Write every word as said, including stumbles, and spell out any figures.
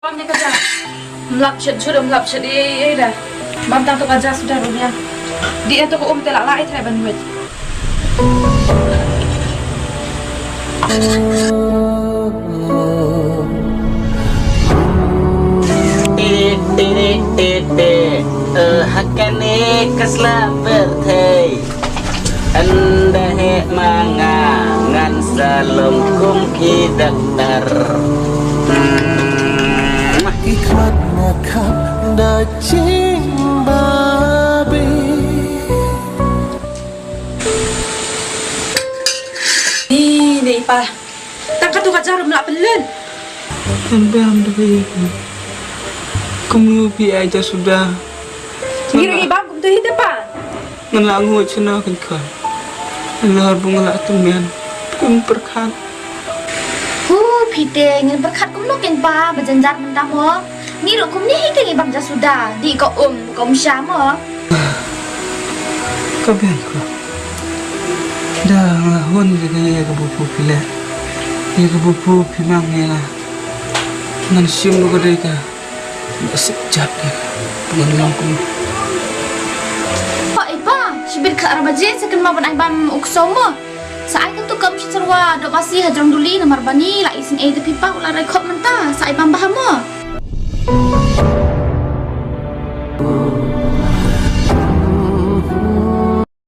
Bam ne ka ja. Mlap shet shet, mlap shet ei ei da. Bam tang to ka ja suda ruh ïa. Dih ïa to ka um te la la ei trai ban wet. Te te te te, eh, ha kane ka sla pyrthei. Ynda heh ma nga ngan sa long kum ki daktar. Hmm. Ki khmat na khap da jingbabe. Ni, ni pa. Tang katu ka jarum la pynlut. Em bam da bai. Kumno phi ai ja suda. Ngi ruh ngi bam kumtu hi te pa. Ngan la nguh shano kan ka. Ngan la bung la tu men. Kum pyrkhat. Hu, phi te ngin pyrkhat kumno kin pa ba jan jar mynta mo. Ngi ruh kumne hi te ngi bam ja suda. Dih ka um, ka um sha mo. Ka biang ko. Da nga hun de de ya ka bupu phi le. Ya ka bupu phi mang ya la. Ngan shim ko de ka. Ba sip jat de. Ngan long kum. Pa, eh, pa, shibit ka arba je, sa kan ma ban ai bam u kso mo. Sa ai kan tu kam shi charwa, dok basi hajrong duli, namar bani, la isin eh de phi pa, u la rai khop mynta, sa ai bam bah mo.